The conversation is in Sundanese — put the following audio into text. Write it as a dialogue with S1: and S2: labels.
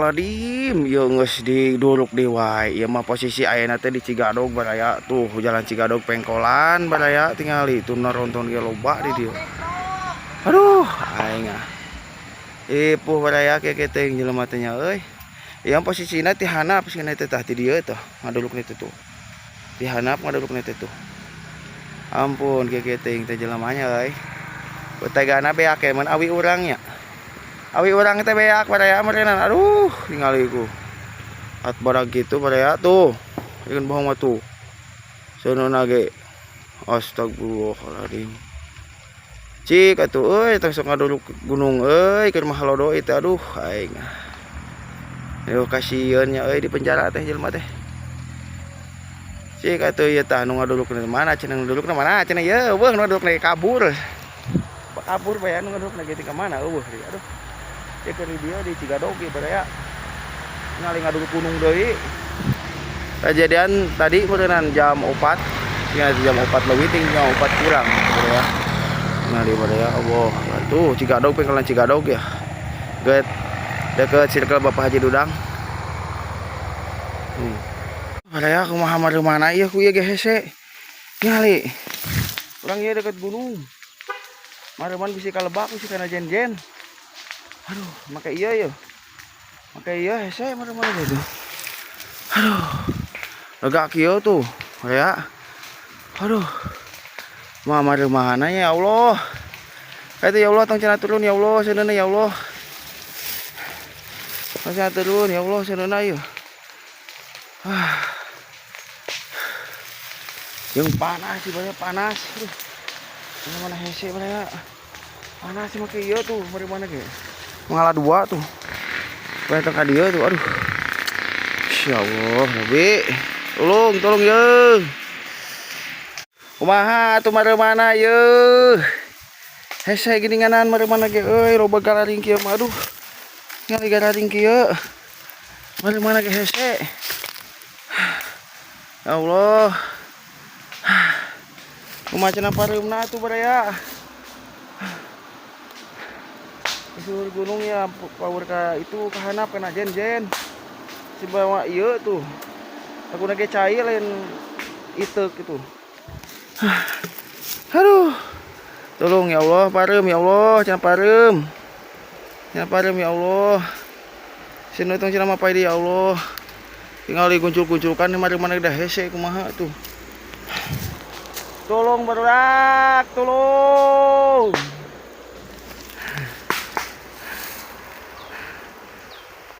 S1: Astagfirullahaladzim, ieu geus diduruk deui wae. Ieu mah posisi ayeuna teh di Cigadog, baraya. Tuh, jalan Cigadog Pengkolan, baraya. Tingali tuh, nonton ge loba di dieu. Aduh, aing ah. Ipuh, baraya, kieu teh jelema teh nya euy. Ieu posisina ti handap cenah teh, tah ti dieu tuh ngadulukna teh tuh. Ti handap ngadulukna teh tuh. Ampun, kieu teh teh jelemanya euy. Tegana beak mun awi urang nya. Awi urang teh beak, baraya, meureunan. Aduh, tingali ku. At barag gitu, baraya, tuh. Ieu bohong mah tuh. Seuneu ge. Astagfirullahaladzim. Cik atuh euy, tong sok ngaduluk gunung euy, keur mah halodo itu, aduh aing. Aduh, kasieun nya euy, di penjara teh jelema teh. Cik atuh ieu tah nu ngadulukna mana cenah, ngadulukna mana cenah ieu, euweuh nu ngadulukna, kabur. Kabur bae nu ngadulukna ge ka mana, euweuh deui. Aduh. Ieu keur di dieu di Cigadog ieu, baraya. Ngali ngaduluk gunung deui. Kejadian tadi meureunan jam 4, ya, jam 4 leuwih ting jam 4 kurang, baraya. Ngali, baraya, Allah. Tuh Cigadog, Pengkolan Cigadog ya. Deket deket circle Bapak Haji Dudang. Baraya, kumaha mana ieu ku ieu ge hese. Ngali. Urang ieu deket gunung. Mareuman bisi kalebak, bisi kana jen-jen. Aduh, make ieu yeuh. Make ieu hese mareuman gitu. Aduh. Lega kieu tuh, ya. Aduh. Mah mana ya Allah. Kata ya Allah, tong cenah turun ya Allah, seuneu ya Allah. Tong cenah turun ya Allah, seuneu ieu. Ah. Yang panas sih, banyak panas. Aduh. Mana mana hese banyak. Panas sih make ieu tuh, mari mana ge. Mengalah dua tuh. Banyak ka dieu tuh, aduh. Insya Allah, Nabi. Tolong, tolong ye. Kumaha atuh mana ye? Hese geuninganan mana ge euy, loba gararing kieu mah, aduh. Ngali gararing kieu. Mana ge hese. Ya Allah. Kumaha cenah pareumna atuh, baraya? Di luhur gunung ya, power ka itu ka handap kena jen-jen. Si bawa ieu tuh. Aku ge cai lain itu gitu. Aduh. Tolong ya Allah, pareum ya Allah, cenah pareum. Cenah pareum ya Allah. Sini tong cenah mapay ya Allah. Tinggal diguncul-gunculkan mari mana dah hese kumaha tuh. Tolong, barudak, tolong.